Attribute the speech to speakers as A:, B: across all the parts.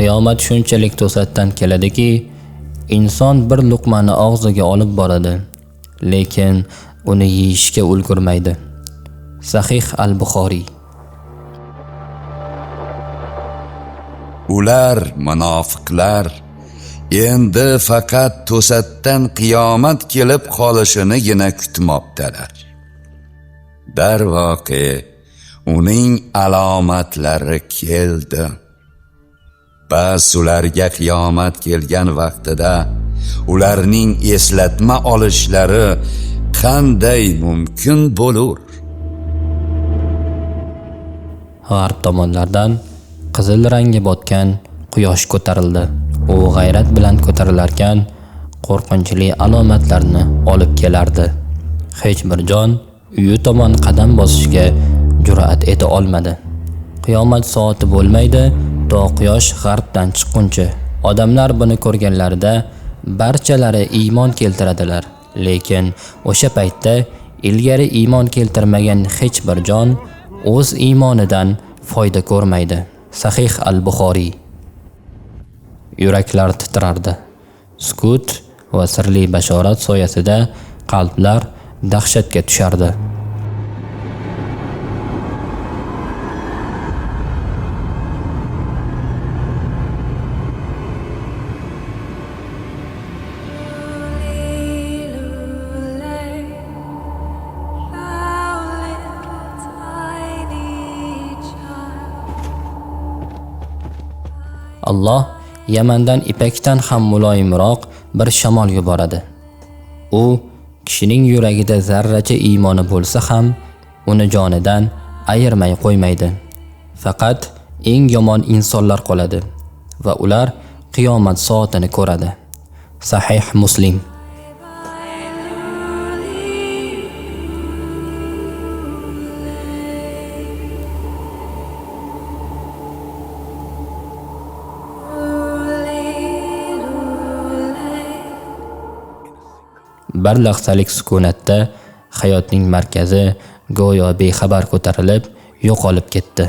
A: Qiyomat shunchalik to'satdan keladiki, inson bir luqmani og'ziga olib boradi, lekin uni yeyishga ulgurmaydi. Sahih al-Buxoriy.
B: Ular munofiqlar endi faqat to'satdan qiyomat kelib qolishinigina kutmoqdalar. Darvoqe, uning alomatlari keldi. Bas ularga qiyomat kelgan vaqtida ularning eslatma olishlari qanday mumkin bo'lur?
A: G'arb tomonlardan qizil rangga botgan quyosh ko'tarildi. U g'ayrat bilan ko'tarilarkan, qo'rqinchli alomatlarni olib kelardi. Hech bir jon uyi tomon qadam bosishga jur'at eta olmadi. Qiyomat soati bo'lmaydi, to quyosh g'arbdan chiqquncha. Odamlar buni ko'rganlarida barchalari iymon keltiradilar. Lekin o'sha paytda ilgari iymon keltirmagan hech bir jon o'z iymonidan foyda ko'rmaydi. Sahih al-Buxoriy. Yuraklar titrardi. Sukut va sirli bashorat soyasida qalblar dahshatga tushardi. Alloh Yamandan ipakdan ham muloyimroq bir shamol yuboradi. U kishining yuragida zarracha iymoni bo'lsa ham uni jonidan ayirmay qo'ymaydi. Faqat eng yomon insonlar qoladi va ular qiyomat soatini ko'radi. Sahih Muslim. Bir lahzalik sukunatda hayotning markazi go'yo bexabar ko'tarilib yo'qolib ketdi.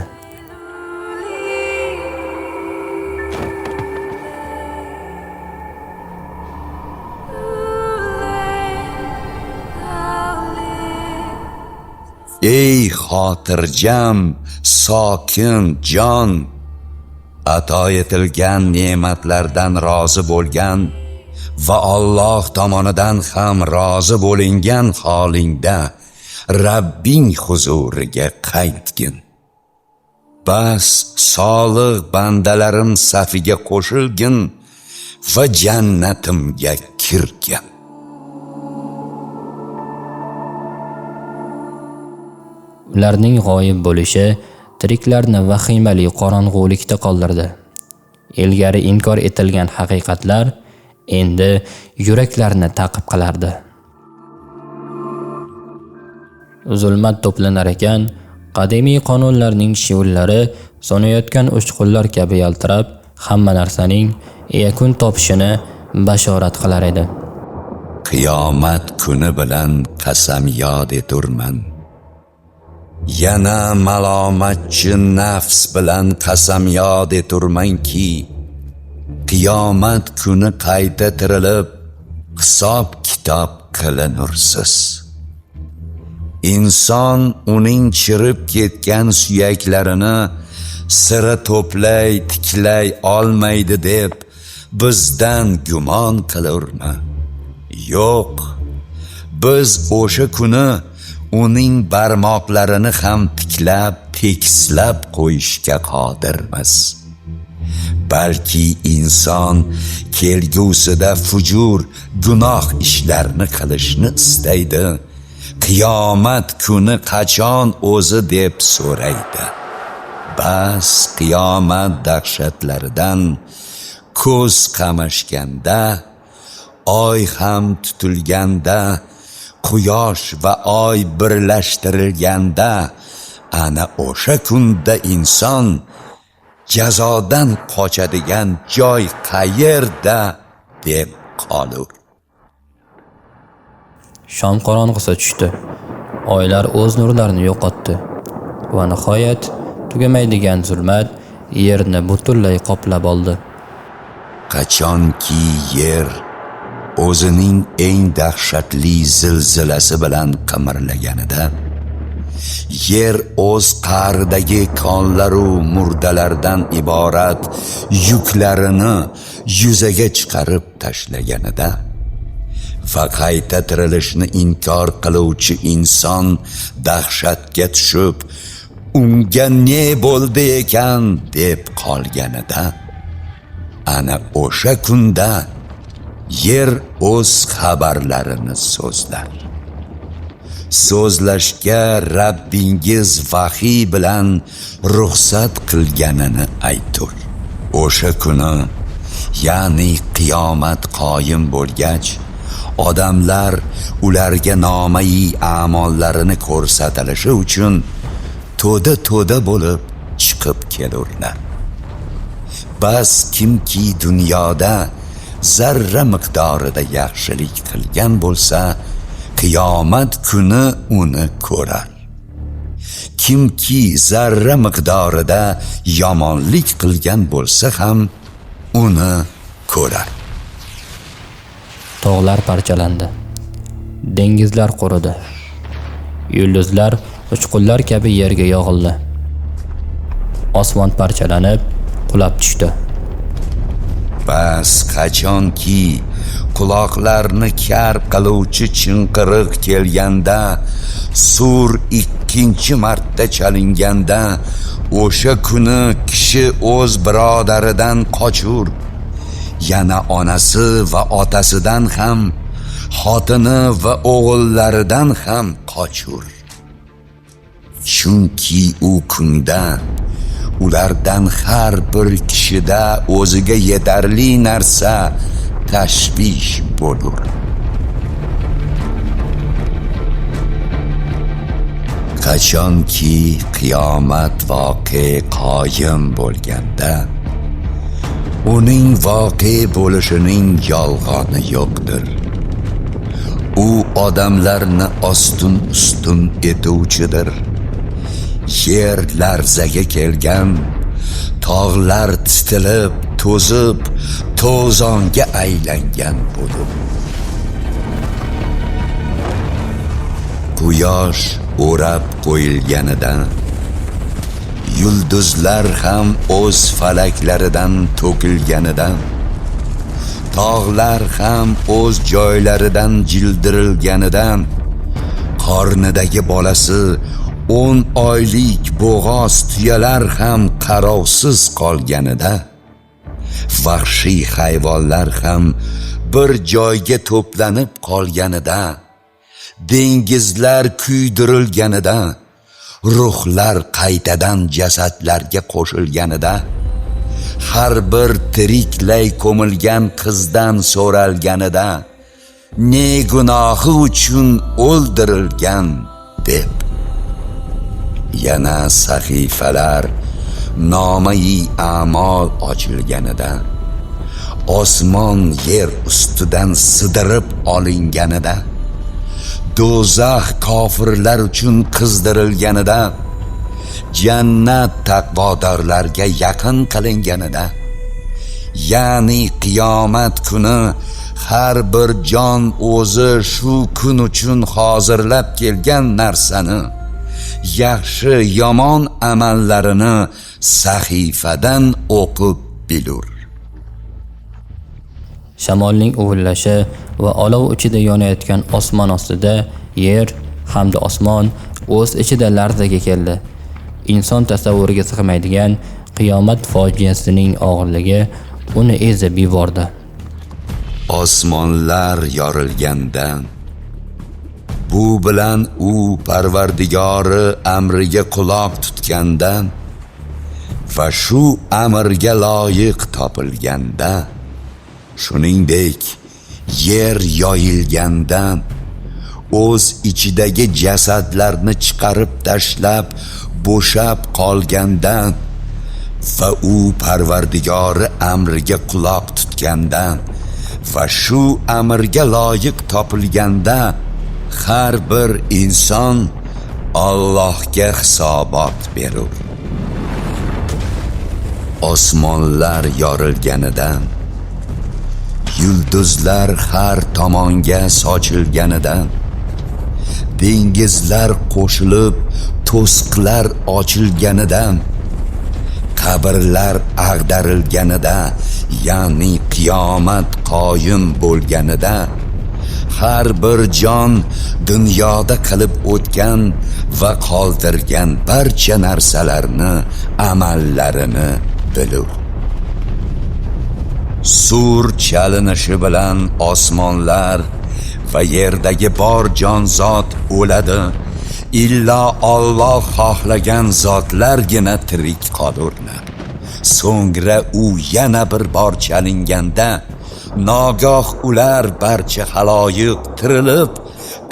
B: Ey xotirjam, sokin jon, ato etilgan ne'matlardan rozi bo'lgan va Alloh tomonidan ham rozi bo'lingan holingda Rabbing huzuriga qaytgin. Bas solih bandalarim safiga qo'shilgin va jannatimga kirgin.
A: Ularning g'oyib bo'lishi tiriklarni vahimali qorong'ulikda qoldirdi. Ilgari inkor etilgan haqiqatlar endi yuraklarni ta'qib qilardi. Zulmat to'planar ekan, qadimiy qonunlarning shivillari so'nayotgan uchqunlar kabi yaltirab, hamma narsaning yakun topishini bashorat qilar edi.
B: Qiyomat kuni bilan qasam yod eturman. Yana malomatchi nafs bilan qasam yod eturmanki, qiyomat kuni qayta tirilib, hisob kitob qilinursiz. Inson uning chirib ketgan suyaklarini sira to'play, tiklay olmaydi deb bizdan gumon qilurmi? Yo'q, biz o'sha kuni uning barmoqlarini ham tiklab, tekislab qo'yishga qodirmiz. Balki inson kelgusida fujur, gunoh ishlarni qilishni istaydi. Qiyomat kuni qachon o'zi deb so'raydi. Bas qiyomat dahshatlaridan ko'z qamashganda, oy ham tutilganda, quyosh va oy birlashtirilganda, ana o'sha kunda inson jazodan qochadigan joy qayerda deb qolur.
A: Shom qorong'usi tushdi. Oylar o'z nurlarini yo'qotdi va nihoyat tugamaydigan zulmat yerni butunlay qoplab oldi.
B: Qachonki yer o'zining eng dahshatli zilzilasi bilan qimirlaganida, yer o'z qa'ridagi konlaru murdalardan iborat yuklarini yuzaga chiqarib tashlaganida va qayta tirilishni inkor qiluvchi inson dahshatga tushib, unga ne bo'ldi ekan deb qolganida, ana o'sha kunda yer o'z xabarlarini so'zlar. So'zlashga Rabbingiz vahiy bilan ruxsat qilganini aytur. O'sha kuni, ya'ni qiyomat qoyim bo'lgach, odamlar ularga nomai a'mollarini ko'rsatilishi uchun to'da-to'da bo'lib chiqib kelurlar. Bas kimki dunyoda zarra miqdorida yaxshilik qilgan bo'lsa, qiyomat kuni uni ko'rar. Kimki zarra miqdorida yomonlik qilgan bo'lsa ham uni ko'rar.
A: Tog'lar parchalandi, dengizlar quridi, yulduzlar uchqunlar kabi yerga yog'ildi. Osmon parchalanib qulab tushdi.
B: Bas qachonki quloqlarni kar qiluvchi chinqiriq kelganda, sur ikkinchi marta chalinganda, o'sha kuni kishi o'z birodaridan qochur, yana onasi va otasidan ham, xotini va o'g'illaridan ham qochur. Chunki u kunda ulardan har bir kishida o'ziga yetarli narsa tashvish bo'lur. Qachonki qiyomat voqe qoyim bo'lganda, uning voqe bo'lishining yolg'oni yo'qdir. U odamlarni ostin-ustun etuvchidir. Yer larzaga kelgan, tog'lar titilib, to'zib, to'zonga aylangan bo'lib, quyosh o'rab qo'yilganida, yulduzlar ham o'z falaklaridan to'kilganida, tog'lar ham o'z joylaridan jildirilganida, qornidagi bolasi 10 oylik bo'g'oz tuyalar ham qarovsiz qolganida, vahshiy hayvonlar ham bir joyga to'planib qolganida, dengizlar kuydirilganida, ruhlar qaytadan jasadlarga qo'shilganida, har bir tiriklay ko'milgan qizdan so'ralganida, ne gunohi uchun o'ldirilgan deb, yana sahifalar nomai a'mol ochilganida, osmon yer ustidan sidirib olinganida, do'zax kofirlar uchun qizdirilganida, jannat taqvodorlarga yaqin qilinganida, ya'ni qiyomat kuni har bir jon o'zi shu kun uchun hozirlab kelgan narsani, yaxshi yomon amallarini sahifadan o'qib bilur.
A: Shamolning uvillashi va olov ichida yonayotgan osmon ostida yer hamda osmon o'z ichida larzaga keldi. Inson tasavvuriga sig'maydigan qiyomat fojiasining og'irligi uni ezib yubordi.
B: Osmonlar yorilganda, bu bilan u Parvardigori amriga quloq tutganda va shu amrga loyiq topilganda, shuningdek yer yoyilganda, o'z ichidagi jasadlarni chiqarib tashlab bo'shab qolganda va u Parvardigori amriga quloq tutganda va shu amrga loyiq topilganda, har bir inson Allohga hisobot berur. osmonlar yorilganidan, yulduzlar har tomonga sochilganidan, dengizlar qo'shilib to'siqlar ochilganidan, qabrlar ag'darilganida, ya'ni qiyomat qoyim bo'lganida, har bir jon dunyoda qilib o'tgan va qoldirgan barcha narsalarni, amallarini bilur. Sur chalinishi bilan osmonlar va yerdagi bor jonzot o'ladi, illo Alloh xohlagan zotlargina tirik qolurlar. So'ngra u yana bir bor chalinganda nogoh ular barcha xaloyiq tirilib,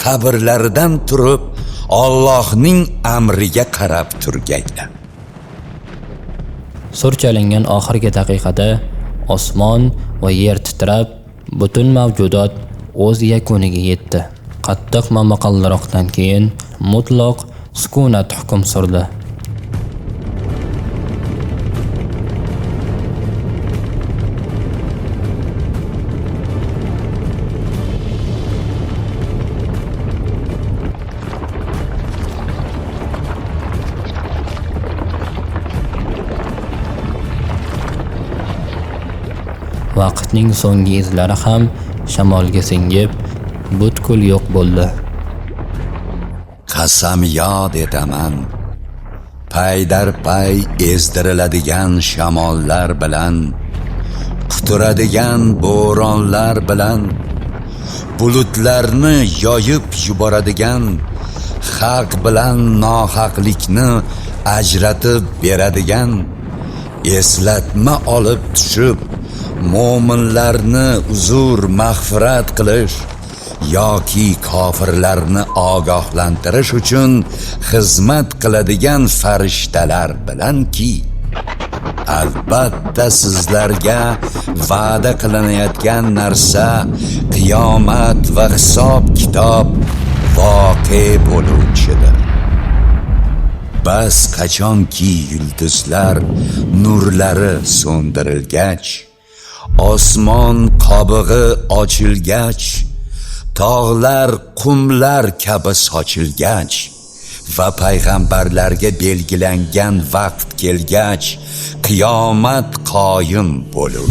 B: qabrlaridan turib, Allohning amriga qarab turgaylar.
A: Sur chalingan oxirgi daqiqada osmon va yer titrab, butun mavjudot o'z yakuniga yetdi. Qattiq momaqaldiroqdan keyin mutlaq sukunat hukm surdi. Vaqtning so'nggi izlari ham shamolga singib, butkul yo'q bo'ldi.
B: Qasam yod etaman, paydarpay ezdiriladigan shamollar bilan, quturadigan bo'ronlar bilan, bulutlarni yoyib yuboradigan, haq bilan nohaqlikni ajratib beradigan, eslatma olib tushib, mo'minlarni uzr mag'firat qilish yoki kofirlarni ogohlantirish uchun xizmat qiladigan farishtalar bilanki, albatta sizlarga va'da qilinayotgan narsa qiyomat va hisob kitob voqe bo'luvchidir. Bas qachonki yulduzlar nurlari so'ndirilgach, osmon qobig'i ochilgach, tog'lar qumlar kabi sochilgach va payg'ambarlarga belgilangan vaqt kelgach, qiyomat qoyim bo'lur.